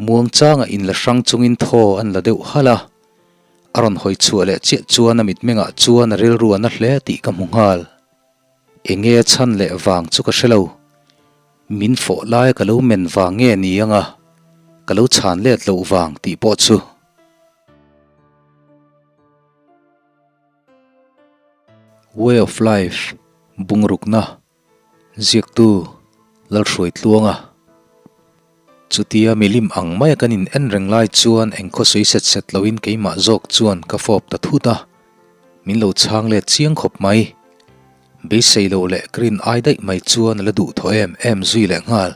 Muangchanga inla hrang chungin thaw an la deuh halh a. A rawn hawi chhuah leh chiah chuan a mitmengah chuan a rilru a na hle tih ka hmu nghal. Enge a chhan leh vang chu ka hre lo. Min fawh laia ka lo men vang nge ni anga ka lo chhan let loh vang tih pawh chu. Way of Life bungrukna ziaktu Lalhruaitluanga Chutia milim ang maia kan in en reng lai chuan eng khawsui set set loin keimah zawk chuan ka fawp ta thut a, min lo chhang let chiang khawp mai. Beisei lo leh ka rin ai daih mai chuan a la duh thaw em em zui leh nghal.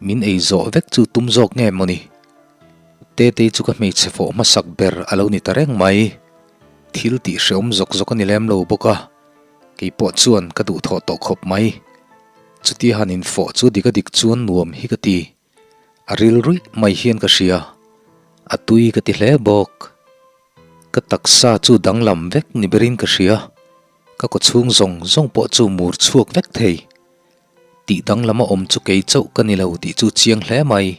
Min ei zawh vek chu tum zawk nge mawni? Tetei chu ka hmeichhe fawh hmasak ber a lo ni ta reng mai. Thil tih hreawm zawk zawk a ni lem lo bawk a, kei pawh chuan ka duhthawh tawh khawp mai. Chutia han infawh chu dik a dik chuan nuam hi ka ti. A ril ruih mai hian ka hria. A tui ka ti hle bawk. Ka taksa chu danglam vek ni berin ka hria. Ka kawchhung zawng zawng pawh chu mur chhuak vek thei. Tih danglam a awm chu kei chauh ka ni lo tih chu chiang hle mai.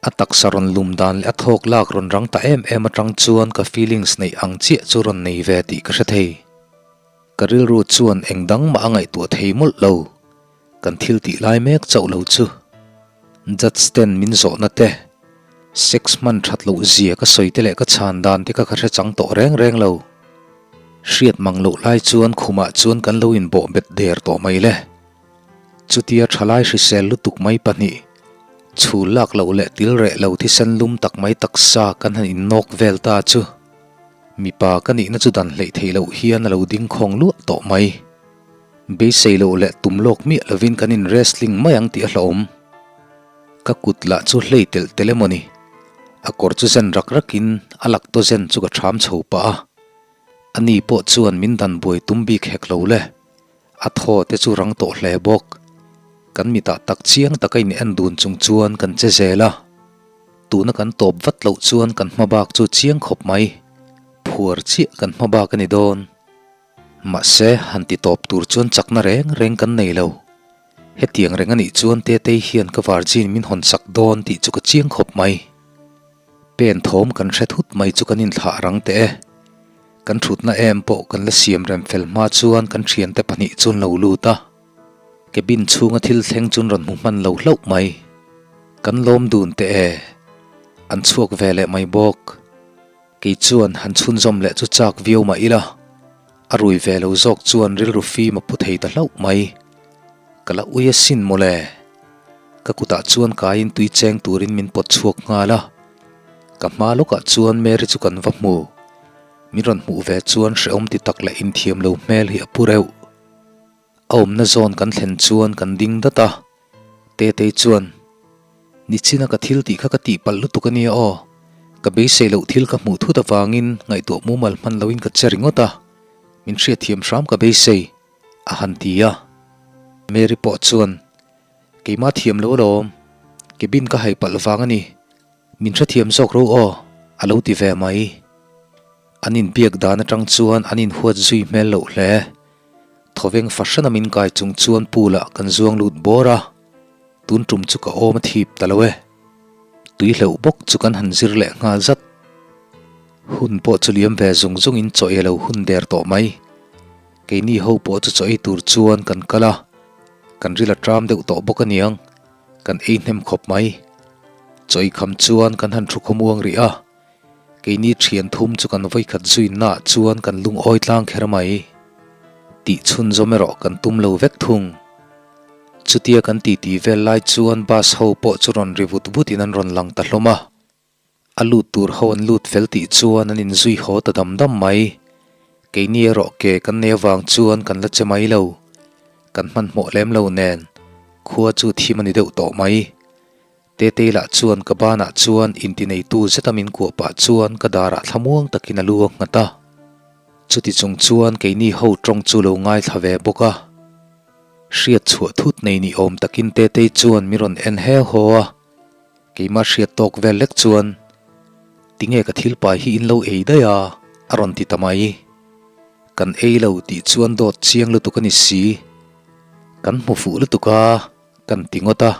A taksa rawn lum dan leh a thawk lak rawn rang ta em em atang chuan ka feelings neih ang chiah chu rawn nei ve tih ka hre thei. Ka rilru chuan eng dang mah a ngaihtuah thei mawlh lo. Kan thil tih lai mek chauh lo chu. Judge ten min zawhna te, sex hman that loh zia ka sawi te leh ka chhan dan te kha ka hre chang tawh reng reng lo. Hriat mang loh lai chuan khumah chuan kan lo inbawh bet der tawh mai le. Chutia thalai hrisel lutuk mai pahnih, chhul lak loh leh til reh lo thisen lum tak mai taksa kan han innawk vel ta chu mipa ka nihna chu dan hleih theih loh hian a lo ding khawng luah tawh mai. Beisei loh leh tum lawk miah lovin kan in wrestling mai ang tih a hlauhawm. Ka kut lah chu hlei telh telh emaw ni. A kawr chu zen rak rakin a lak taw zen chu ka ṭham chho pah a. Ani pawh chuan min dan buai tum bik hek lo le. A thaw te chu rang tawh hle bawk. Kan mitah tak chiang taka in en dun chung chuan kan che zel a. Tuna kan tawp vat loh chuan kan hma bak chu chiang khawp mai. Phuar chiah kan hma bak a ni dawn. Mahse, han ti tawp tur chuan chakna reng reng kan nei lo. Hetiang reng a nih chuan Tetei hian ka virgin min hawn sak dawn tih chu ka chiang khawp mai. Pen thawm kan hre thut mai chu kan inthlah rang teh e. Kan thutna em pawh kan la siam rem fel hma chuan kan thiante pahnih chuan lo lut a. Cabin chhunga thil thleng chuan rawn hmu hman lo hlauh mai. Kan lawm dun teh e. An chhuak ve leh mai bawk. Kei chuan han chhunzawm leh chu chak viau mah ila, a rui ve lo zawk chuan rilru fim a pu thei ta hlauh mai. Ka la ui asin mawle. Ka kutah chuan kaiin tui cheng turin min pawt chhuak nghal a. Ka hma lawkah chuan Mary chu kan va hmu. Min rawn hmuh ve chuan hrehawm ti tak leh inthiam lo hmel hi a pu reuh. A awmna zawn kan thlen chuan kan ding dat a. Tetei chuan, Nichina ka thil tih kha ka tihpalh lutuk a nia aw. Ka beisei loh thil ka hmuh thut avangin ngaihtuah mumal hman loin ka che ringawt a. Min hriatthiam hram ka beisei. A han ti a. Mary pawh chuan, Keimah thiam lo alawm, cabin ka hai palh vang a ni, min hrethiam zawk ro aw, a lo ti ve mai. An inbiak dan atang chuan an inhuat zui hmel loh hle. Thawveng fahran a min kai chung chuan pool ah kan zuang lut bawr a, tun tum chu ka awm a thip ta lo e. Tui hleuh bawk chu kan han zir leh nghal zat. Hun pawh chu liam ve zung zungin chaw ei lo hun der tawh mai. Keini ho pawh chu chaw ei tur chuan kan kal a, kan ril a tram deuh tawh bawk aniang, kan ei hnem khawp mai. Chaw ei kham chuan kan han thu khawmuang rih a, keini thian thum chu kan vawikhat zuinnaah chuan kan lungawi tlang kher mai. Tih chhunzawm erawh kan tum lo vek thung. Chutia kan titi vel lai chuan bus ho pawh chu rawn ri vut vutin an rawn lang ta hlawm a. A lut tur ho an lut fel tih chuan an inzui haw ta dam dam mai. Keini erawh ke kan nei avang chuan kan la che mai lo. Kan hmanhmawh lem lo nen, khua chu thim a ni deuh tawh mai. Tetei lah chuan ka banah chuan intineitu zeta min kuah pah chuan ka darah thlamuang takin a lu a nghat a. Chuti chung chuan keini ho tawng chu lo ngaithla ve bawk a. Hriat chhuah thut nei ni awm takin Tetei chuan min rawn en heu haw a. Keimah hriat tawk vel lek chuan, Tinge ka thil pai hi in lo ei daih a? a rawn ti ta mai. Kan ei lo tih chuan dawt chiang lutuk a ni si. Kan hmu fuh lutuk a, kan ti ngawt a.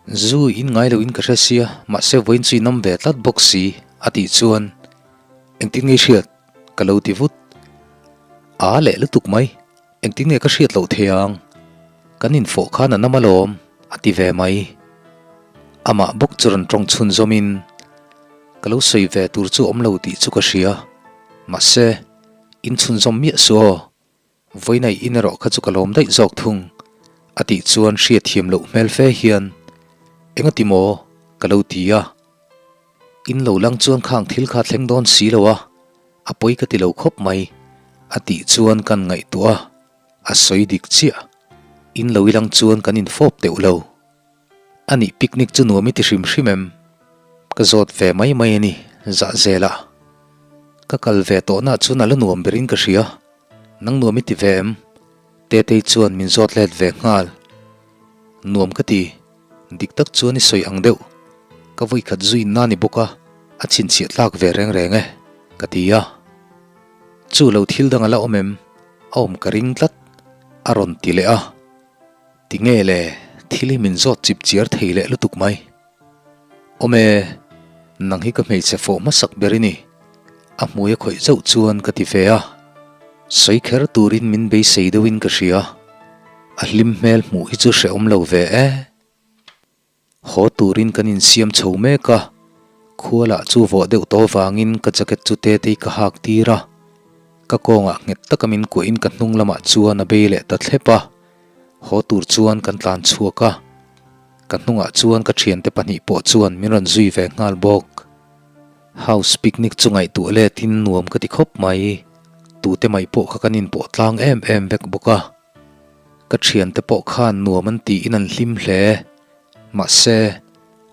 Zu in ngai loin ka hre sia, mahse vawiin chu in awm ve tlat bawk si, a tih chuan, Engtin nge i hriat? ka lo ti vut. A leh lutuk mai, engtin nge ka hriat loh thei ang? Kan infawh khan a nam alawm, a ti ve mai. Amah bawk chu rawn tawng chhun zawmin, Ka lo sawi ve tur chu awm lo tih chu ka hria, mahse, in chhunzawm miah suh aw. Vawiinai in erawh kha chu ka lawm daih zawk thung, a tih chuan hriatthiam loh hmel fe hian, Engati maw? ka lo ti a. In lo lang chuan khang thil kha thleng dawn si lo a, a pawi ka ti lo khawp mai, a tih chuan kan ngaihtuah a, a sawi dik chiah. In lo ilang chuan kan infawp teuh lo. A nih picnic chu nuam i ti hrim hrim em? Ka zawt ve mai mai a ni, zah zel a. Ka kal ve tawhna chuan a la nuam berin ka hria. Nang nuam i ti ve em? Tetei chuan min zawt let ve nghal. Nuam ka ti, dik tak chuan i sawi ang deuh. Ka vawikhat zuin na ni bawk a, a chhinchhiah tlak ve reng reng e, ka ti a. Chu lo thil dang a la awm em? A awm ka ring tlat, a rawn ti leh a. Ti nge le, thil hi min zawt chip chiar thei leh lutuk mai. Awm e, nang hi ka hmeichhe fawh hmasak ber i ni. A hmui a khawih zauh chuan ka ti ve a. Sawi kher turin min beisei deuhin ka hria. A hlim hmel hmuh hi chu hrehawm lo ve e. Haw turin kan insiam chho mek a, khua lah chu vawh deuh tawh vangin ka jacket chu tetei ka hak tir a. Ka kawngah nghet taka min kuahin ka hnung lamah chuan a bei leh ta thlep a. Haw tur chuan kan tlan chhuak a, ka hnungah chuan ka thiante pahnih pawh chuan min rawn zui ve nghal bawk. House picnic chu ngaihtuah letin nuam ka ti khawp mai, tute mai pawh kha kan inpawh tlang em em vek bawk a. Ka thiante pawh khan nuam an tiin an hlim hle. Mahse,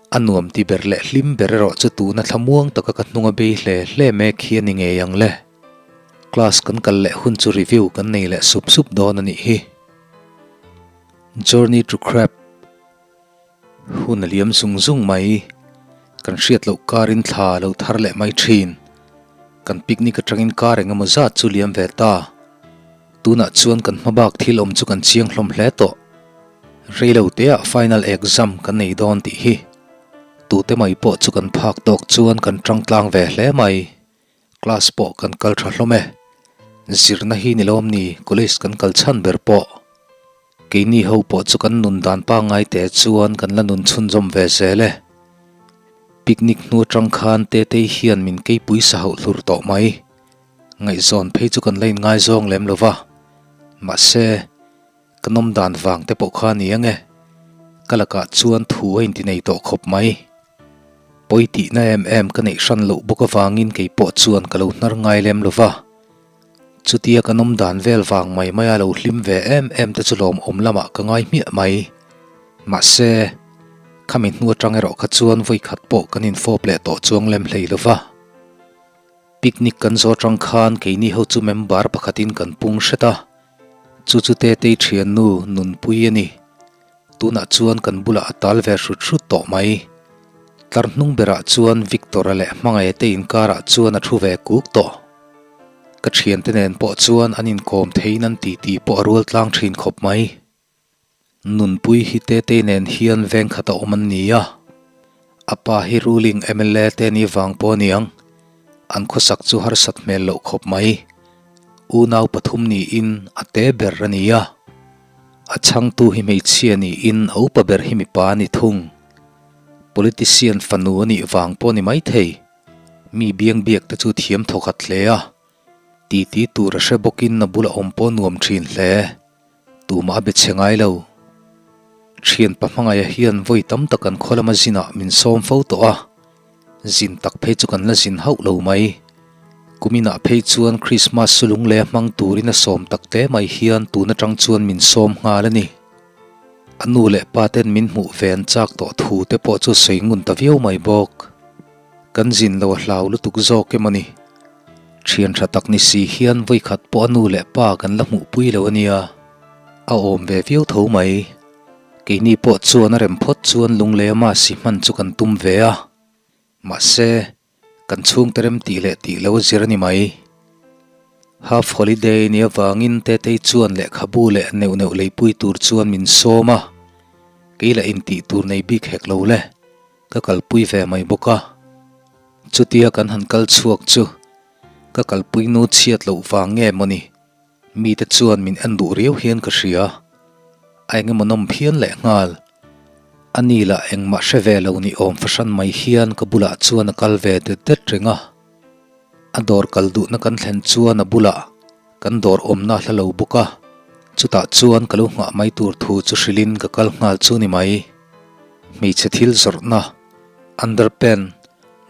a nuam ti ber leh hlim ber erawh chu tuna thlamuang taka ka hnunga bei hle hle mek hi a ni ngei ang le. Class kan kal leh hun chu review kan nei leh sup sup dawn a nih hi. Journey to Crab Hun a liam zung zung mai. Kan hriat loh karin thla a lo thar leh mai thin. Kan picnic atangin kar eng emaw zat chu liam ve ta. Tunah chuan kan hma bak thil awm chu kan chiang hlawm hle tawh. Reilo teah final exam kan nei dawn tih hi. Tute mai pawh chu kan phak tawk chuan kan tang tlang ve hle mai. Class pawh kan kal tha hlawm e. Zirna hi ni lawm ni college kan kal chhan ber pawh. Keini ho pawh chu kan nun dan pangngai te chuan kan la nun chhunzawm ve zel e. Picnic hnu atang khan Tetei hian min keipui sa hauh hlur tawh mai. Ngaihzawn phei chu kan la inngaizawng lem lo va. Mahse. Ka nawm dan vang te pawh kha a ni ang e. Ka lakah chuan thu a inti nei tawh khawp mai. Pawi tihna em em ka neih hran loh bawk avangin kei pawh chuan ka lo hnar ngai lem lo va. Chutia ka nawm dan vel vang mai maia lo hlim ve em em te chu lawmawm lamah ka ngai hmiah mai. Mahse, khami hnu atang erawh kha chuan vawikhat pawh kan infawp leh tawh chuang lem hlei lo va. Picnic kan zawh atang khan keini ho chu member pakhatin kan pung hret a, chu chu Tetei thiannu Nunpui a ni. Tunah chuan kan bulah a tal ve hrut hrut tawh mai. Tlar hnung berah chuan Victor-a leh Hmangaia te inkarah chuan a thu ve kuk tawh. Ka thiante nen pawh chuan an inkawm theiin an titi pawh a rual tlang thin khawp mai. Nunpui hi Tetei nen hian veng khat a awm an ni a, a pa hi ruling mla te ni vang pawh a niang, an khawsak chu harsat hmel loh khawp mai. Unau pathum niin a te ber a ni a, a chhangtu hi hmeichhia niin a upa ber hi mipa a ni thung. Politician fanu a nih vang pawh a ni maithei, mi biangbiak te chu thiam thawkhat hle a, titi tur a hre bawkin a bula awm pawh nuam thin hle. Tumah a be chhe ngai lo. Thianpa hmangaih hian vawi tam tak kan khaw lama zinah min sawm fo tawh a, zin tak phei chu kan la zin hauh lo mai. Kuminah phei chuan Krismas chu lunglei a hmang turin a sawm tak te mai hian tun atang chuan min sawm nghal a ni. A nu leh pa ten min hmuh ve an chak tawh thu te pawh chu sawi ngun ta viau mai bawk. Kan zin lo a hlau lutuk zawk emaw ni? Thian tha tak ni si hian vawikhat pawh a nu leh pa kan la hmuhpui lo a nia, a awm ve viau tho mai. Keini pawh chuan a rem phawt chuan lunglei a si hman chu kan tum ve a, mahse, kan chhungte rem tih leh tih lo a zir a ni mai. Half holiday ni avangin Tetei chuan lehkhabu leh neuh neuh leipui tur chuan min sawm a. Kei lah intih tur nei bik hek lo le, ka kalpui ve mai bawk a. Chutia kan han kal chhuak chu ka kalpui nu chhiat loh vang nge mawni mite chuan min en duh riau hian ka hria. A engemaw nawm phian leh nghal. A ni lah engmah hre ve lo ni awm fahran mai hian ka bulah chuan a kal ve det det reng a. A dawr kal duhna kan thlen chuan a bulah Kan dawr awmna hla lo bawk a, chutah chuan ka lo nghah mai tur thu chu hrilhin ka kal nghal chu ni mai. Hmeichhe thil zawrhna, underpant,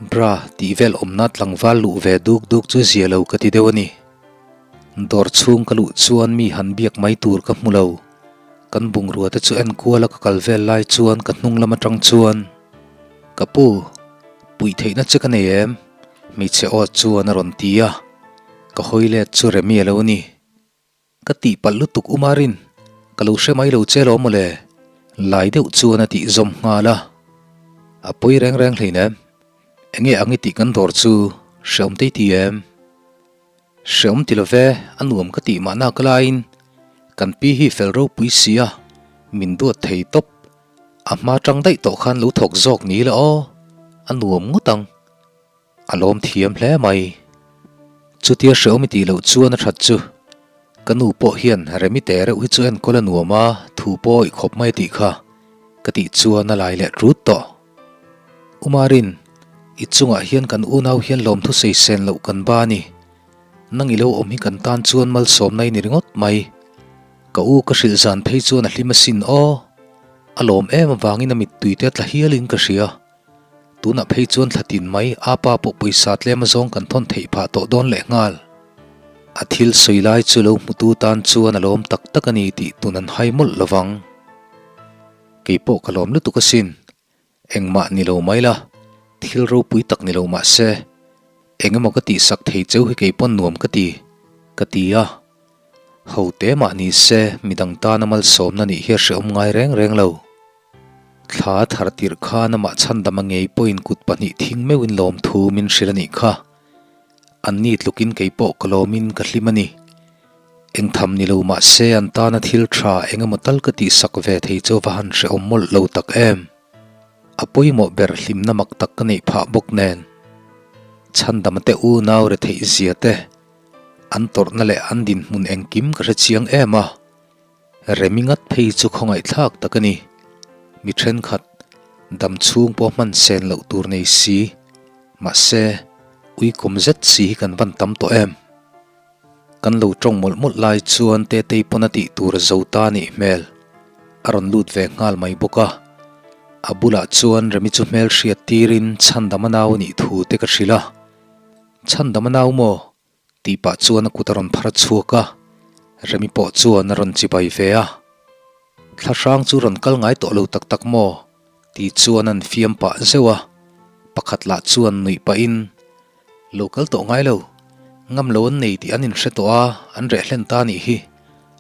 bra tih vel awmna tlangval luh ve duk duk chu zia lo ka ti deuh a ni. Dawr chhung ka luh chuan mi han biak mai tur ka hmu lo. Kan bungrua te chu enkual a ka kal vel lai chuan ka hnung lam atang chuan, Ka pu, puih theihna che ka nei em? Hmeichhe aw chuan a rawn ti a, ka hawi let chu Remi a lo ni. Ka tihpalh lutuk Umarin, ka lo hre mai lo che lawm mawle, lai deuh chuan a tih zawm nghal a. A pawi reng reng hleinem, enge ang i tih kan dawr chu hreawm tei ti em? Hreawm ti love, a nuam ka tih mahna ka laiin kan pi hi fel ropui si a, min duat thei tawp. A hma tang daih tawh khan lo thawk zawk ni la aw, a nuam ngawt ang. A lawm thiam hle mai. Chutia hreawm i tih loh chuan a that chu. Ka nu pawh hian Remi te reuh hi chu enkawl a nuam a, thu pawh i khawp mai tih kha ka tih chuan a lai leh ṭut tawh. Umarin, i chungah hian kan unau hian lawmthu saisen loh kan ba a ni. Nang i lo awm hi kan tan chuan malsawmna i ni ringawt mai. Ka u ka hrilh zan phei chuan a hlim asin aw. A lawm em avangin a mittui te a tla hialin ka hria. Tunah phei chuan thla tin mai a pa pawh pawisa tlem azawng kan thawn theih phah tawh dawn leh nghal. A thil sawi lai chu lo hmutu tan chuan a lawm tak tak a ni tih tun an hai mawlh lo vang. Kei pawh ka lawm lutuk asin. Engmah ni lo mai la, thil ropui tak ni lo mah se, eng emaw ka tihsak thei cheu hi kei pawn nuam ka ti, ka ti a. Ho te mah ni se midang tana malsawmna nih hi a hrehawm ngai reng reng lo. Thla a thar tirh khan amah chhandam a ngei pawhin kut pahnih thing meuhin lawmthu min hrilh a nih kha. Anni tlukin kei pawh ka lawmin ka hlim a ni. Engtham ni lo mah se an tana thil tha eng emaw tal ka tihsak ve thei chu va han hrehawm mawlh lo tak em. A pawimawh ber hlimna mak tak ka neih phah bawk nen. Chhandama te unau retheih zia te, an tawrhna leh an dinhmun engkim ka hre chiang em a. Remi ngat phei chu khawngaihthlak tak a ni. Mi thenkhat, dam chhung pawh hman sen loh tur nei si, mahse, uikawm zet si hi kan van tam tawh em? Kan lo tawng mawlh mawlh lai chuan Tetei pawn a tih tur a zo ta nih hmel. A rawn lut ve nghal mai bawk a. A bulah chuan Remi chu hmel hriat tirin Chhandama nau a nih thu te ka hrilh a. Chhandama nau maw? Tih pah chuan a kut a rawn phar chhuak a, Remi pawh chuan a rawn chibai ve a. Thla hrang chu rawn kal ngai tawh lo tak tak maw? Ti chuan an fiam pah zeuh a, pakhat lah chuan nuih pahin, Lo kal tawh ngai lo, ngam lo an nei tih an inhre tawh a, an reh hlen ta nih hi,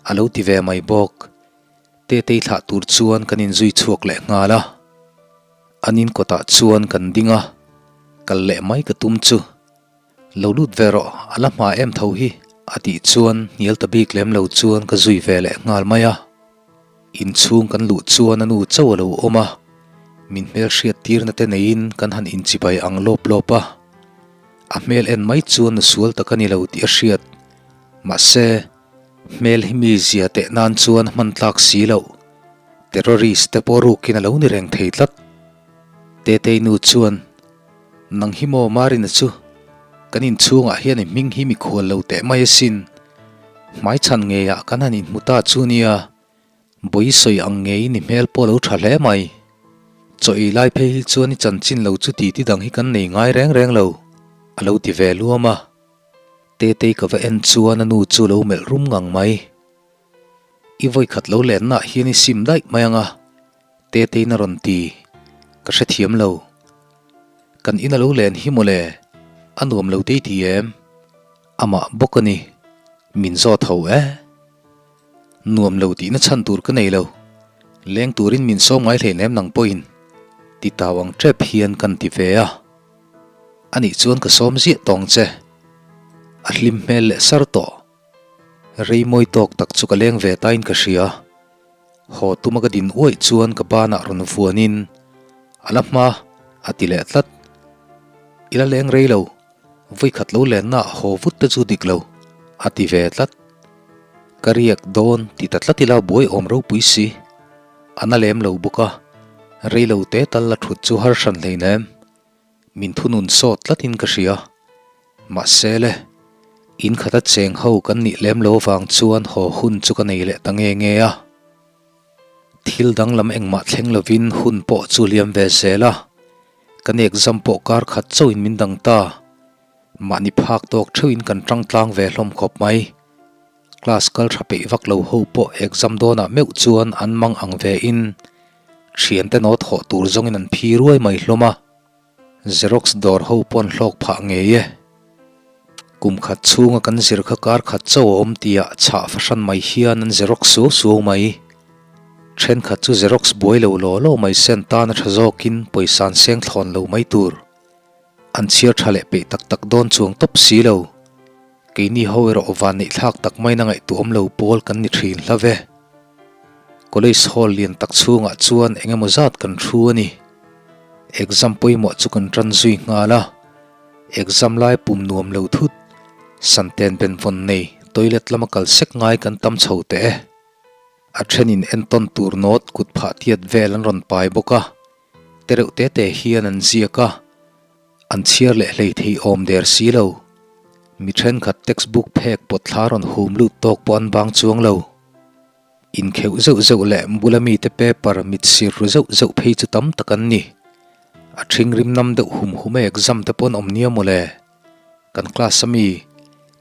a lo ti ve mai bawk. Tetei thlah tur chuan kan inzui chhuak leh nghal a. An in kawtah chuan kan ding a, kal leh mai ka tum chu. Lo lut ve rawh, a la hma em tho hi, a tih chuan hnial ta bik lem lo chuan ka zui ve leh nghal mai a. Inchhung kan luh chuan a nu chauh a lo awm a, min hmelhriat tirna te neiin kan han inchibai ang lawp lawp a. A hmel en mai chuan nu sual tak a ni lo tih a hriat. Mahse, hmel hi mi zia teh nan chuan a hman tlak si loh. Terrorist te pawh rukin a lo ni reng thei tlat. Tetei nu chuan. Nang hi maw Marina chu? Kan inchhungah hian i hming hi mikhual lo teh mai asin. Hmaichhan ngeiah kan han inhmu ta chu nia. Bawi sawi ang ngeiin i hmel pawh lo tha hle mai. Chaw ei lai phei hi chuan i chanchin lo chu titi dang hi kan nei ngai reng reng lo, a lo ti ve luam a. Tetei ka va en chuan a nu chu lo melh rum ngang mai. I vawikhat lo lennaah hian i sim daih mai ang a, Tetei'n a rawn ti. Ka hrethiam lo. Kan in a lo len hi mawle, a nuam lo tei ti em? Amah bawk a ni. Min zawt ho e. Nuam lo tihna chhan tur ka nei lo. Leng turin min sawm ngai hleinem nang pawhin. Ti tau ang tep hian kan ti ve a. Anih chuan ka sawm ziah tawng che. A hlim hmel leh sar tawh. Rei mawi tawk tak chu ka leng ve tain ka hria. Haw tuma ka din uaih chuan ka banah rawn vuanin, A la hma, a ti leh tlat. I la leng rei lo, vawikhat lo lenna ah haw vut te chu dik lo, a ti ve tlat. Ka riak dawn ti ta tlat ila buai awm ropui si. A na lem lo bawk a, rei lo te tal la thut chu har hran hleinem. Min thunun sawt tlatin ka hria. Mahse le, in khata cheng ho kan nih lem lo vang chuan haw hun chu ka nei leh ta nge nge a. Thil danglam engmah thleng lovin hun pawh chu liam ve zel a, kan exam pawh kar khat chauhin min dang ta. Mahni phak tawk theuhin kan tang tlang ve hlawm khawp mai. Class kal tha peih vak lo ho pawh exam dawnah meuh chuan an mang ang ve in thiante naw thawh tur zawngin an phi ruai mai hlawm a. Xerox dawr ho pawn hlawk phah ngei e. Kum khat chhunga kan zir kha kar khat chauh a awm tihah chhah fahran mai hian an xerox suau suau mai. Thenkhat chu xerox buai lo law law mai sen tan a tha zawkin pawisa an seng thlawn lo mai tur. An chhiar tha leh peih tak tak dawn chuang tawp si lo. Keini ho erawh van neih thlak tak maina ngaihtuah awm lo pawl kan ni thin hla ve. College hall lian tak chhungah chuan eng emaw zat kan thu a ni. Exam pawimawh chu kan tan zui nghal a. Exam lai pum nuam lo thut. Santen benvawn nei toilet lama kal sek ngai kan tam chho teh e. A thenin entawn tur note kut phah tiat vel an rawn pai bawk a. Tereuh te te hian an ziak a. An chhiar leh hlei thei awm der si lo. Mi thenkhat textbook phek pawt thla rawn hum lut tawk pawh an bang chuang lo. Inkheuh zeuh zeuh leh bula mite paper mit sir ru zeuh zeuh phei chu tam tak an ni. A ṭhing rim nam deuh hum hum a exam te pawh an awm nia mawle. Kan class a mi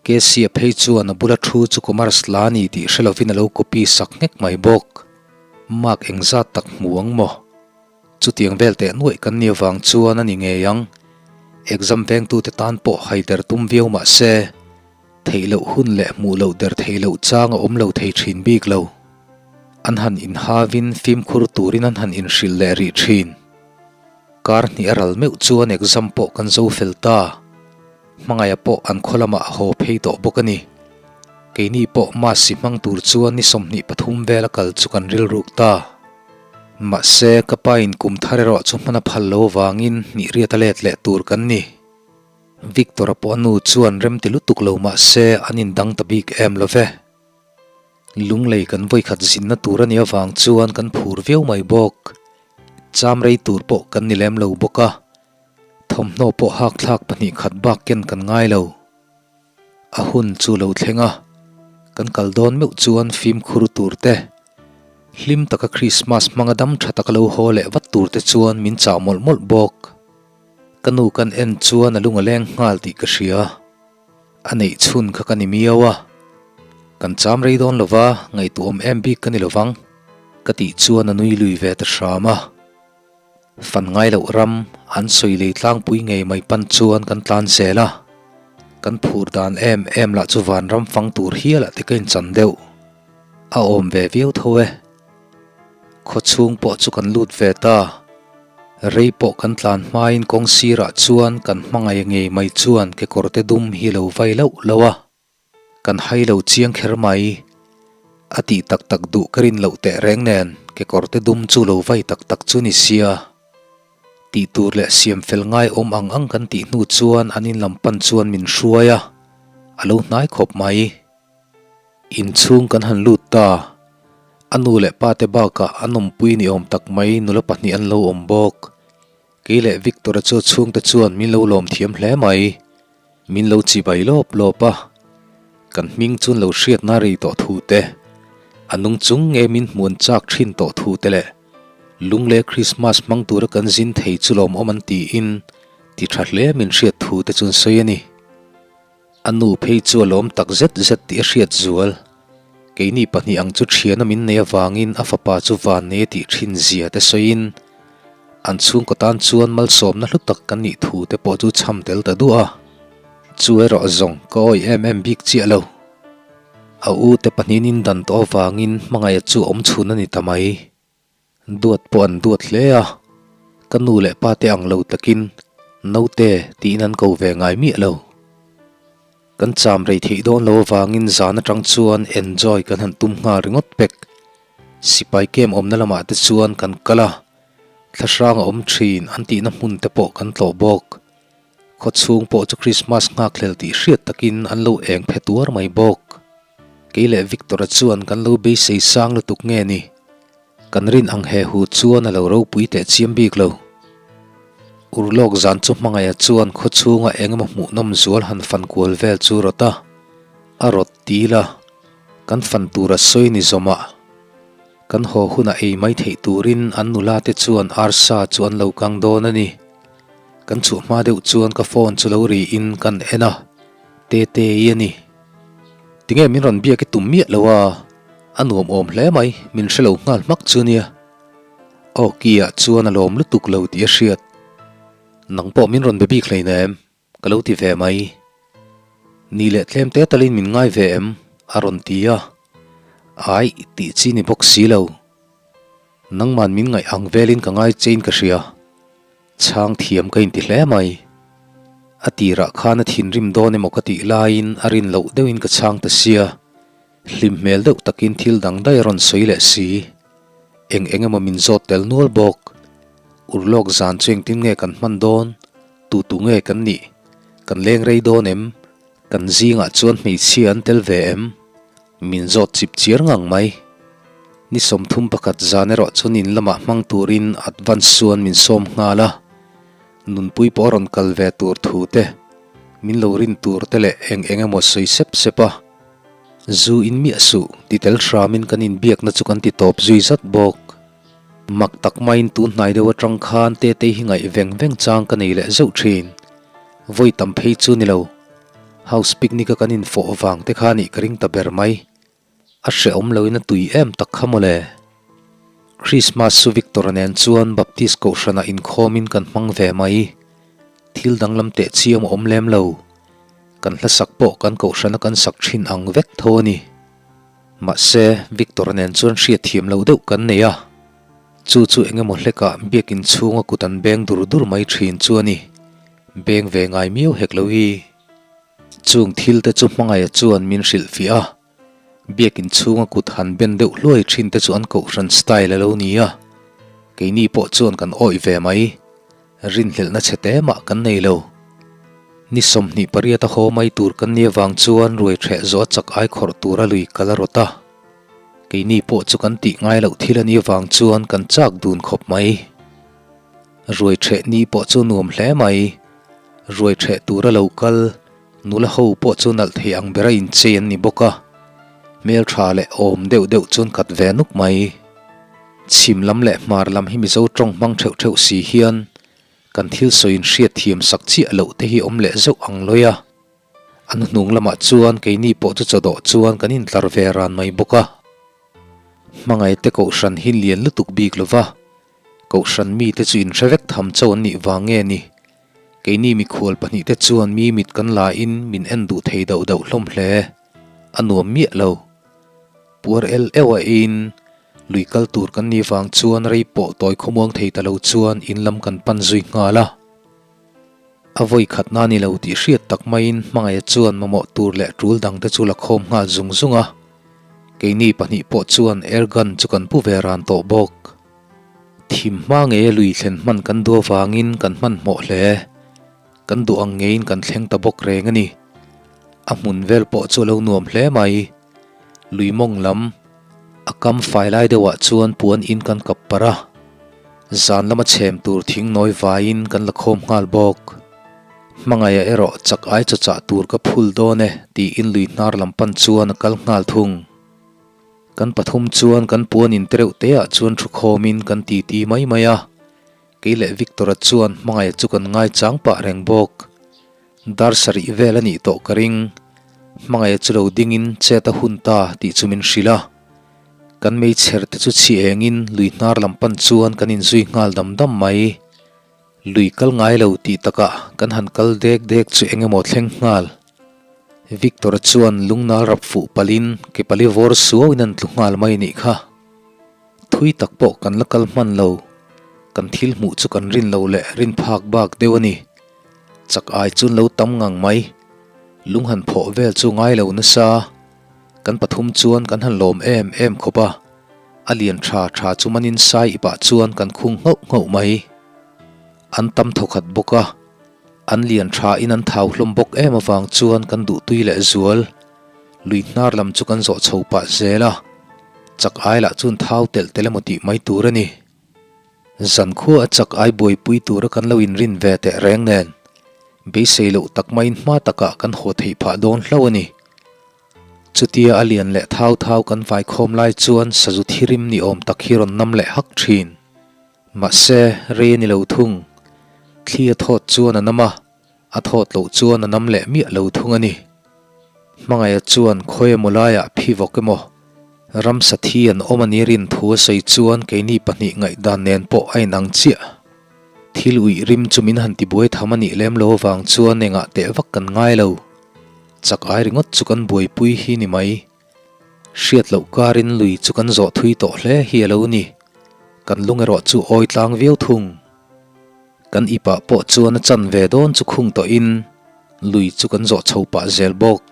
Casey-a phei chuan a bula thu chu commerce la a ni tih hre lovin a lo copy sak nghek mai bawk. Mark engzat tak hmu ang maw? Chutiang vel teh nuaih kan nih avang chuan a ni ngei ang. Exam vengtute tan pawh haider tum viau mah se, theih loh hun leh hmuh loh der theih loh chang a awm lo thei thin bik lo. An han inhavin fimkhur turin an han inhrilh leh rih thin. Kar hnih a ral meuh chuan exam pawh kan zo fel ta. Hmangaih pawh an khaw lamah a haw phei tawh bawk a ni. Keini pawh Masi hmang tur chuan ni 23 vel a kal chu kan rilruk ta. Mahse, ka pa in kum thar erawh chu hman a phal lo avangin hnih riat a let leh tur kan ni. Victor-a pawh a nu chuan rem ti lutuk lo mahse an indang ta bik em lo ve. Lunglei kan vawikhat zinna tur a nih avang chuan kan phur viau mai bawk. Cham rei tur pawh kan ni lem lo bawk a, thawmhnaw pawh hakthlak 2 khat bak ken kan ngai lo. A hun chu lo thleng a, kan kal dawn meuh chuan fimkhur tur te, hlim taka Krismas hmanga dam tha taka lo haw leh vat tur te chuan min chah mawlh mawlh bawk. Ka nu kan en chuan a lung a leng nghal tih ka hria. A neih chhun kha ka ni miau a, kan cham rei dawn lova ngaihtuahawm em bik ka ni lovang ka tih chuan a nui lui ve ta hram a. Fan ngai loh ram an sawi lei tlangpui ngei mai pan chuan kan tlan zel a, kan phur dan em em lah chu vanram fang tur hialah te ka inchan deuh. A awm ve viau tho e. Khawchhung pawh chu kan lut ve ta. Rei pawh kan tlan hmain kawng sirah chuan kan hmangaih ngei mai chuan kekawrte dum hi lo vai lauh lauh a. Kan hai lo chiang kher mai. A tih tak tak duh ka rin loh teh reng nen kekawrte dum chu lo vai tak tak chu ni sia. Tih tur leh siam fel ngai awm ang ang kan tih hnu chuan an in lam pan chuan min hruai a, a lo hnai khawp mai. Inchhung kan han lut ta. A nu leh pa te bakah an awmpui ni awm tak mai nula pahnih an lo awm bawk. Kei leh Victor-a chu a chhungte chuan min lo lawm thiam hle mai. Min lo chibai lawp lawp a, kan hming chuan lo hriatna rei tawh thu te, a nung chung nge min hmuan chak thin tawh thu te leh Lungle Krismas hmang tura kan zin thei chu lawmawm an tiin ti tha hle min hriat thu te chuan sawi a ni. A nu phei chu a lawm tak zet zet tih a hriat zual. Keini pahnih ang chu thiana min nei avangin a fapa chu van nei a tih thin zia te sawiin an chhungkaw tan chuan malsawmna hlu tak kan nih thu te pawh chu chham tel ta duah a. Chu erawh zawng ka awih em em bik chiah lo. A u te pahnihin in dan tawh avangin hmangaih chu awm chhun a ni ta mai. Duat pawh an duat hle a, ka nu leh pa te ang lo takin naute tiin an ko ve ngai miah lo. Kan cham rei theih dawn lo avangin zan atang chuan enjoy kan han tum nghal ringawt pek. Sipai camp awmna lamah te chuan kan kal a, thlahrang a awm thin an tihna hmun te pawh kan tlawh bawk. Khawchhung pawh chu Krismas nghakhlel tih hriat takin an lo eng phe tuar mai bawk. Kei leh Victor-a chuan kan lo beisei sang lutuk nge ni? Kan rin ang he hu chuan a lo ropui teh chiam bik lo. Urlawk zan chu hmangaih-a chuan khawchhunga eng emaw hmuhnawm zual han fan kual vel chu rawt a, a rawt til a, kan fan tura sawi ni zawmah kan haw hunah ei mai theih turin an nula te chuan arsa chu an lo kang dawn a ni. Kan chhuah hma deuh chuan ka phone chu lo ri in kan en a, Tetei a ni. Tinge min rawn biak i tum miah lo a, a nuam awm hle mai, min hre lo nghal hmak chu nia. Aw ki ah chuan a lawm lutuk lo tih a hriat. Nang pawh min rawn be bik hleinem, ka lo ti ve mai. Ni leh tlem te talin min ngai ve em? a rawn ti a. Aih, tih chi ni bawk si lo. Nangman min ngaih ang velin ka ngai chein ka hria. Chhang thiam ka inti hle mai. A tirah khan a thinrim dawn emaw ka tih laiin a rin loh deuhin ka chhang ta sia. Hlim hmel deuh takin thil dang daih a rawn sawi leh si. Eng eng emaw min zawt tel nual bawk. Urlawk zan chu engtin nge kan hman dawn? Tu tu nge kan nih? Kan leng rei dawn em? Kan zingah chuan hmeichhia an tel ve em? Min zawt chip chiar ngang mai. Ni 31 zan erawh chuan in lamah hmang turin advance chuan min sawm nghal a. Nunpui pawh a rawn kal ve tur thu te, min lo rin tur te leh eng eng emaw sawi sep sep a. Zu in miah suh, ti tel hramin kan inbiakna chu kan ti tawp zui zat bawk. Mak tak maiin tun hnai deuh atang khan Tetei hi ngaih veng veng chang ka nei leh zeuh thin. Vawi tam phei chu ni lo. House picnic a kan infawh vang te kha nih ka ring ta ber mai. A hrehawm loin a tui em tak kha mawle. Christmas chu Victor-a nen chuan Baptist kohhranah inkhawmin kan hmang ve mai. Thil danglam teh chiam a awm lem lo. Kan hlasak pawh kan kohhrana kan sak thin ang vek tho a ni. Mahse, Victor-a nen chuan hriatthiam loh deuh kan nei a. Chu chu eng emaw hlekah biakin chhunga kut an beng dur dur mai thin chu a ni. Beng ve ngai miau hek lo hi. Chung thil te chu hmangaih chuan min hrilhfiah a. Biakin chhunga kut han ben deuh hluai thin te chu an kohhran style a lo ni a. Keini pawh chuan kan awih ve mai. Rinhlelhna chhe te mah kan nei lo. Ni 28 a haw mai tur kan nia vang chuan ruai ṭheh zawh a chak ai khawrh tura lui kal a rawt a. Keini pawh chu kan tih ngai loh thil a nia vang chuan kan chak dun khawp mai. Ruai ṭheh ni pawh chu nuam hle mai. Ruai ṭheh tura lo kal nula ho pawh chu nalh thei ang bera inchei an ni bawk a. Hmelṭha leh awm deuh deuh chuan kat ve nuk mai. Chhim lam leh hmar lam hi Mizo tawng hmang theuh theuh si hian kan thil sawiin hriat thiam sak chiah loh te hi awm leh zeuh ang lawi a. A hnuhnung lamah chuan keini pawh chu chawdawh chuan kan intlar ve ran mai bawk a. Hmangaihte kohhran hi lian lutuk bik lo va, kohhran mite chu inhre vek tham chauh an nih vang nge ni? Keini mikhual pahnihte chuan mi mit kan la in min en duh thei dauh dauh hlawm hle. A nuam miah lo. Puar el euh a eiin lui kal tur kan nih vang chuan rei pawh tawi khawmuang thei ta lo chuan in lam kan pan zui nghal a. A vawi khatna ni lo tih hriat tak maiin hmangaih chuan mamawh tur leh tul dangte chu la khawm nghal zung zung a. Keini pahnih pawh chuan air gun chu kan pu ve ran tawh bawk. Thim hma ngeia lui thlen hman kan duh avangin kan hmanhmawh hle. Kan duh ang ngeiin kan thleng ta bawk reng a ni. A hmun vel pawh chu a lo nuam hle mai. Lui mawng lam a kam fai lai deuhah chuan puan in kan kap parh a. Zan lama chhem tur thing nawi vaiin kan la khawm nghal bawk. Hmangaih erawh chak ai chawchah tur ka phul dawn e tiin lui hnar lam pan chuan a kal nghal thung. Kan pathum chuan kan puan in tereuh te ah chuan thu khawmin kan titi mai mai a. Kei leh Victor-a chuan hmangaih chu kan ngaichang pah reng bawk. Dar sarih vel a nih tawh ka ring. Hmangaih chu lo dingin chet a hun ta tih chu min hrilh a. Kan meichher te chu chhi engin lui hnar lam pan chuan kan inzui nghal dam dam mai. Lui kal ngai lo tih takah kan han kal dek dek chu eng emaw thleng nghal. Victor-a chuan lungnal rap fuh palhin ke pali vawr suauin an tlu nghal mai nih kha. Thui tak pawh kan la kal hman lo. Kan thil hmuh chu kan rin lo leh rin phak bak deuh a ni. Chak ai chuan lo tam ngang mai. Lung han phawh vel chu ngai lo nasa. Kan pathum chuan kan han lawm em em khawp a. A lian tha tha chu manin sai ipah chuan kan khung nghauh nghauh mai. An tam thawkhat bawk a, an lian tha in an thau hlawm bawk em avang chuan kan duhtui leh zual. Lui hnar lam chu kan zawh chho pah zel a, chak ai lah chuan thau telh telh emaw tih mai tur a ni. Zankhua a chak ai buaipui tura kan lo inrin ve teh reng nen, beisei loh tak maiin hma takah kan haw theih phah dawn hlauh a ni. Chutia a lian leh thau thau kan vaikhawm lai chuan sazu thirim ni awm tak hi rawn nam leh hak thin. Mahse, rei a ni lo thung. Thli a thawt chuan a nam a, a thawt loh chuan a nam leh miah lo thung a ni. Hmangaia chuan khawi emaw laiah phi vawk emaw, ramsa thi an awm a ni rin thu a sawi chuan keini pahnih ngaihdan nen pawh a inang chiah. Thil uih rim chu min han tibuai tham a nih lem lo avang chuan engah teh vak kan ngai lo. Chak ai ringawt chu kan buaipui hi ni mai. Hriat loh karin lui chu kan zawh thui tawh hle hi a lo ni. Kan lung erawh chu awi tlang viau thung. Kan ipah pawh chuan a chan ve dawn chu khung tawhin lui chu kan zawh chho pah zel bawk.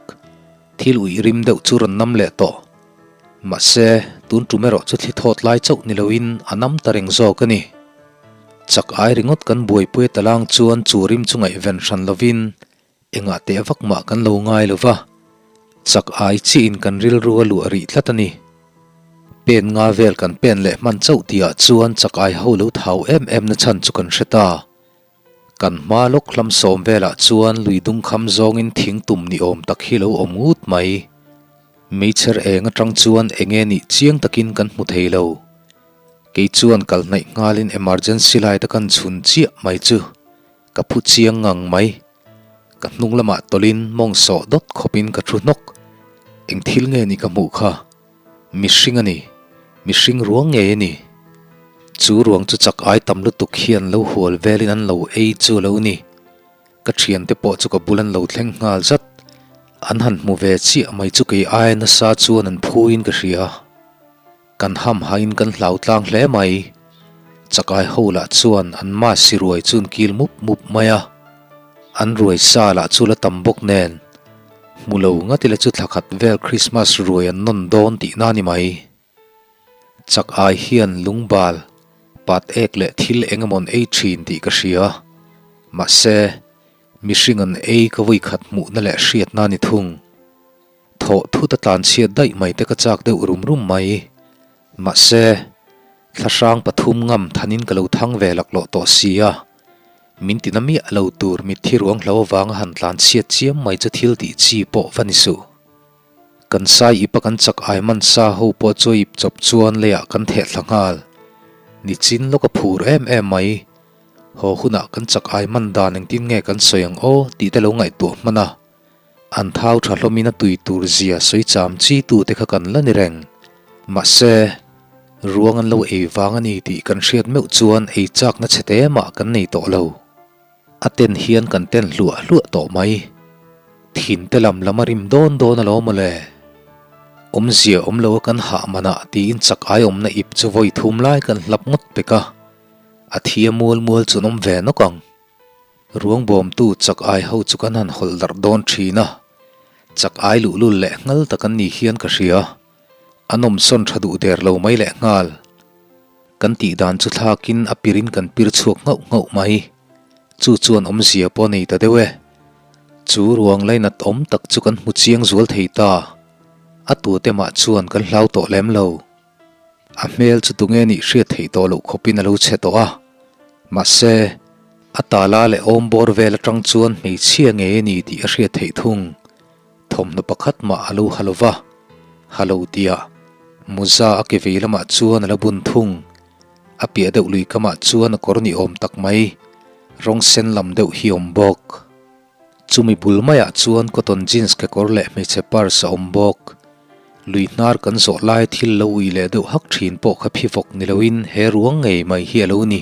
Thil uih rim deuh chu rawn nam leh tawh. Mahse, tun tum erawh chu thli thawt lai chauh ni loin a nam ta reng zawk a ni. Chak ai ringawt kan buaipui a talang chuan chu rim chu ngaihven hran lovin Engah teh vak mah kan lo ngai lo va, chak ai chiahin kan rilru a luah rih tlat a ni. Pen nga vel kan pen leh hman chauh tihah chuan chak ai ho lo thau em em na chhan chu kan hre ta. Kan hma lawk hlam sawm velah chuan lui dung kham zawngin thing tum ni awm tak hi lo awm ngut mai. Meichher eng atang chuan enge nih chiang takin kan hmu thei lo. Kei chuan kal hnaih nghalin emergency light a kan chhun chiah mai chu. Ka phu chiang ngang mai. Ka hnung lamah tawlhin mawng sawh dawt khawpin ka thu hnawk. Eng thil nge ni ka hmuh kha? Mihring a ni. Mihring ruang ngei a ni. Chu ruang chu chak ai tam lutuk hian lo hual velin an lo ei chu a lo ni. Ka thiante pawh chu ka bul an lo thleng nghal zat. An han hmu ve chiah mai chu kei aia nasa chuan an phuin ka hria. Kan ham hain kan hlau tlang hle mai. Chakai ho lah chuan an masi ruai chu an kil mup mup mai a. An ruai sa lah chu la tam bawk nen. Hmu lo ngat ila chu thla khat vel Christmas ruai an nawn dawn tihna ni mai. Chakai hian lungbal, pat ek leh thil eng emaw an ei thin tih ka hria. Mahse, mihring an ei ka vawikhat hmuhna leh hriatna ni thung. Thawh thut a tlan chhiat daih mai te ka chak deuh rum rum mai. Mahse, thlahrang pathum ngam thanin ka lo thang ve laklawh tawh si a. Min tina miah lo tur mitthi ruang hlo avanga han tlan chhiat chiam mai chu thil tih chi pawh va ni suh. Kan sai ip a kan chak ai man sa ho pawh chu a ip chawp chuan leiah kan theh thla nghal. Nichin lawk a phur em em mai. Haw hunah kan chak ai man dan engtin nge kan sawi ang aw tih te lo ngaihtuah hman a. An thau tha hlawmin a tui tur zia sawi cham chi tu te kha kan la ni reng. Mahse, ruang an lo ei vang a ni tih kan hriat meuh chuan ei chakna chhe te mah kan nei tawh lo. A ten hian kan ten hluah hluah tawh mai. Thin te lam lam a rim dawn dawn alawm mawle. Awmzia awm lo a kan hah manah tiin chak ai awmna ip chu vawi thum lai kan hlap ngawt pek a. A thi a mual mual chu an awm ve nawk ang. Ruang bawmtu chak ai ho chu kan han hawlh darh dawn thin a, chak ai luhlul leh nghal tak an ni hian ka hria. A nawmsawn tha duh der lo mai leh nghal. Kan tih dan chu thlakin a pirin kan pir chhuak nghauh nghauh mai. Chu chuan awmzia pawh a nei ta deuh e. Chu ruang lainat awm tak chu kan hmu chiang zual thei ta. A tute mah chuan kan hlau tawh lem lo. A hmel chu tunge nih hriat theih tawh loh khawpin a lo chhe tawh a. Mahse, a tala leh awm bawr vel atang chuan hmeichhia ngei a ni tih a hriat theih thung. Thawmhnaw pakhat mah a lo ha lo va, ha lo tia Muza a ke vei lamah chuan a la bun thung. A piah deuh lui kamah chuan a kawr ni awm tak mai, rawng sen lam deuh hi awm bawk. Chumi bul maiah chuan cotton jeans kekawr leh hmeichhe purse a awm bawk. Lui hnar kan zawh lai thil lo ui leh deuh hak thin pawh kha phi vawk ni loin he ruang ngei mai hi a lo ni.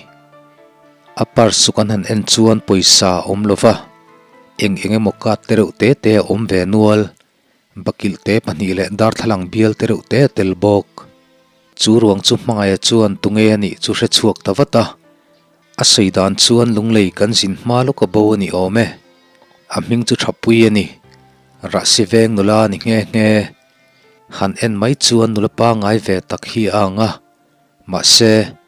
A purse chu kan han en chuan pawisa a awm lova, eng eng emaw card te reuh te te a awm ve nual. Bakilh te pahnih leh darthlalang bial te reuh te a tel bawk. Chu ruang chu hmangaia chuan tunge a nih chu hre chhuak ta vat a. A sawi dan chuan lunglei kan zin hma lawk a bo a ni awm e. A hming chu Thapui a ni. Rahsi veng nula a ni nghe nghe. Han en mai chuan nula pangngai ve tak hi a ang a. Mahse,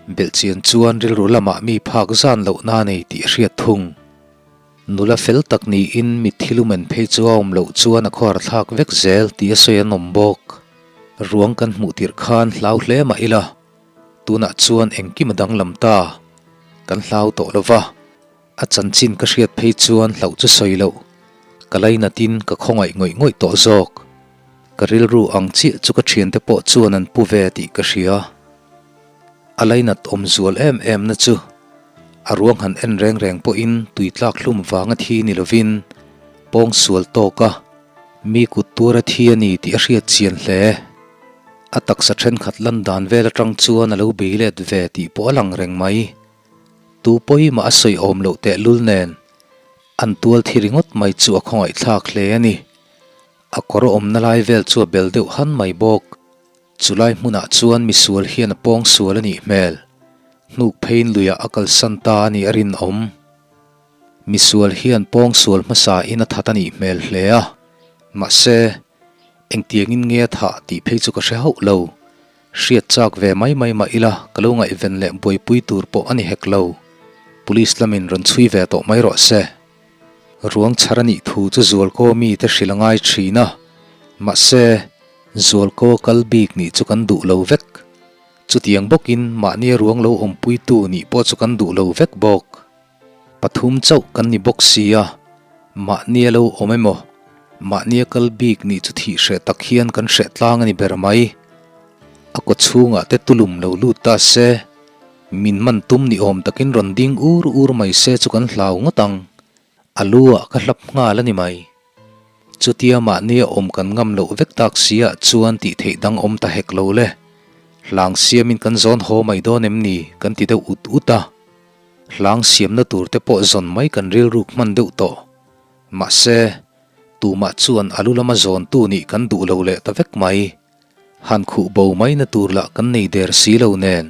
belhchian chuan rilru lamah mi phak zan lohna a nei tih a hriat thung. Nula fel tak niin mitthi lumen phei chu a awm loh chuan a khuar thlak vek zel tih a sawi an awm bawk. Ruang kan hmuh tirh khan hlau hle mah ila, tunah chuan engkim a danglam ta. Kan hlau tawh lo va, a chanchin ka hriat phei chuan hlauh chu sawi loh. Ka lainatin ka khawngaih ngawih ngawih tawh zawk. Ka rilru ang chiah chu ka thiante pawh chuan an pu ve tih ka hria. A lainat awm zual em em na chu a ruang han en reng reng pawhin tui tlak hlum vanga thi ni lovin pawng sual tawka mi kut tura thi a ni tih a hriat chian hle. A taksa thenkhat lan dan vel atang chuan a lo bei let ve tih pawh a lang reng mai. Tu pawimah a sawi awm loh tehlul nen an tual thi ringawt mai chu a khawngaihthlak hle a ni. A kawr awmna lai vel chu a bel deuh han mai bawk. Chulai hmunah chuan misual hian a pawng sual a nih hmel. Hnuk pheiin luiah a kalsan ta a nih a rinawm. Misual hian pawng sual hmasa in a that a nih hmel hle a. Mahse, engtiangin nge a thah tih phei chu ka hre hauh lo. Hriat chak ve mai mai mah ila ka lo ngaihven leh buaipui tur pawh a ni hek lo. Police lamin rawn chhui ve tawh mai rawh se. Ruang chhar a nih thu chu Zualkaw mite hrilh a ngai thin a, mahse, Zualkaw kal bik nih chu kan duh lo vek. Chutiang bawkin mahnia ruang lo awmpuitu nih pawh chu kan duh lo vek bawk. Pathum chauh kan ni bawk si a, mahnia lo awm emaw, mahnia kal bik nih chu thih hreh tak hian kan hreh tlang a ni ber mai. A kaw chhungah te tulum lo lut ta se. Min man tum ni awm takin rawn ding ur ur mai se chu kan hlau ngawt ang. A lu ah ka hlap nghal a ni mai. Chutia mahnia awm kan ngam loh vek tak si ah chuan tih theih dang awm ta hek lo le. Hlang siamin kan zawn haw mai dawn em ni kan ti deuh ut ut a. Hlang siamna tur te pawh zawn mai kan rilruk hman deuh tawh. Mahse, tumah chuan a lu lama zawntu nih kan duh lo leh ta vek mai. Han khuh bo mai na tur lah kan nei der si lo nen.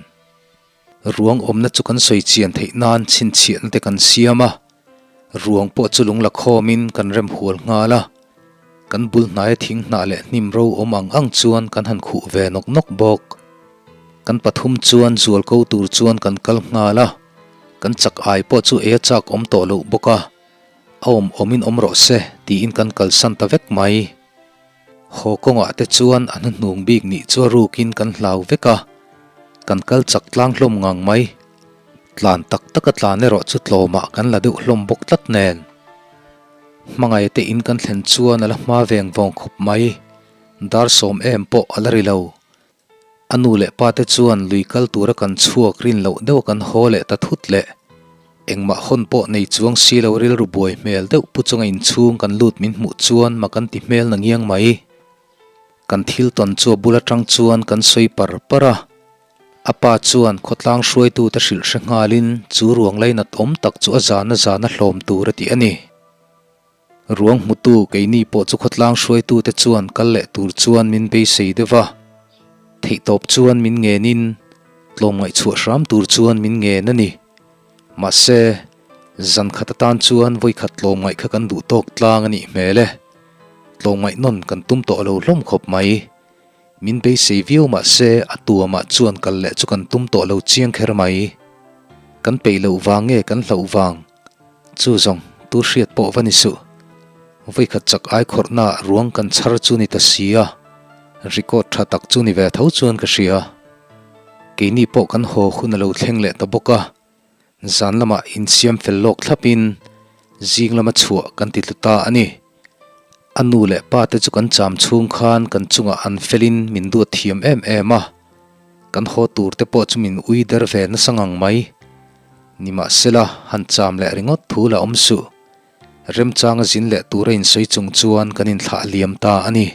Ruang awmna chu kan sawi chian theih nan chhinchhiahna te kan siam a, ruang pawh chu lung la khawmin kan rem hual nghal a, kan bul hnaia thing hnah leh hnim ro awm ang ang chuan kan han khuh ve nawk nawk bawk. Kan pathum chuan zual ko tur chuan kan kal nghal a, kan chak ai pawh chu ei a chak awm tawh loh bawk a, a awm awmin awm rawh se tiin kan kalsan ta vek mai. Haw kawngah te chuan a hnuhnung bik nih chu a rukin kan hlau vek a, kan kal chak tlang hlawm ngang mai. Tlan tak taka tlan erawh chu tlawmah kan la deuh hlawm bawk tlat nen. Hmangaih te in kan thlen chuan a la hma veng vawng khawp mai, dar sawm em pawh a la ri lo. A nu leh pa te chuan lui kal tura kan chhuak rin loh deuh a kan haw leh ta thut leh. Engmah hawn pawh nei chuang si lo rilru buai hmel deuh pu chunga inchhung kan lut min hmuh chuan mak an ti hmel na ngiang mai. Kan thil tawn chu a bul atang chuan kan sawi par par a. A pa chuan khawtlang hruaitute hrilh hre nghalin chu ruang lainat awm tak chu a zana zana hlawm tur a ti a ni. Ruang hmutu keini pawh chu khawtlang hruaitute chuan kal leh tur chuan min beisei deuh va, theihtawp chuan min ngenin tlawmngaih chhuah hram tur chuan min ngen a ni. Mahse, zan khat atan chuan vawikhat tlawmngaih kha kan duh tawk tlang a nih hmel e. Tlawmngaih nawn kan tum tawh lo hlawm khawp mai. Min beisei viau mahse a tuamah chuan kal leh chu kan tum tawh lo chiang kher mai. Kan peih loh vang nge kan hlauh vang? Chu zawng, tu hriat pawh va ni suh. Vawikhat chak ai khawrhnaah ruang kan chhar chu ni ta si a, record tha tak chu ni ve tho chuan ka hria. Keini pawh kan haw hun a lo thleng leh ta bawk a, zan lamah insiam fel lawk thlapin zing lama chhuah kan ti tlu ta a ni. A nu leh pa te chu kan cham chhung khan kan chungah an felin min duat thiam em em a, kan haw tur te pawh chu min ui der ve nasa ngang mai. Nimahsela, han cham leh ringawt thu la awm suh. Remchanga zin leh tura insawi chung chuan kan inthlah liam ta a ni.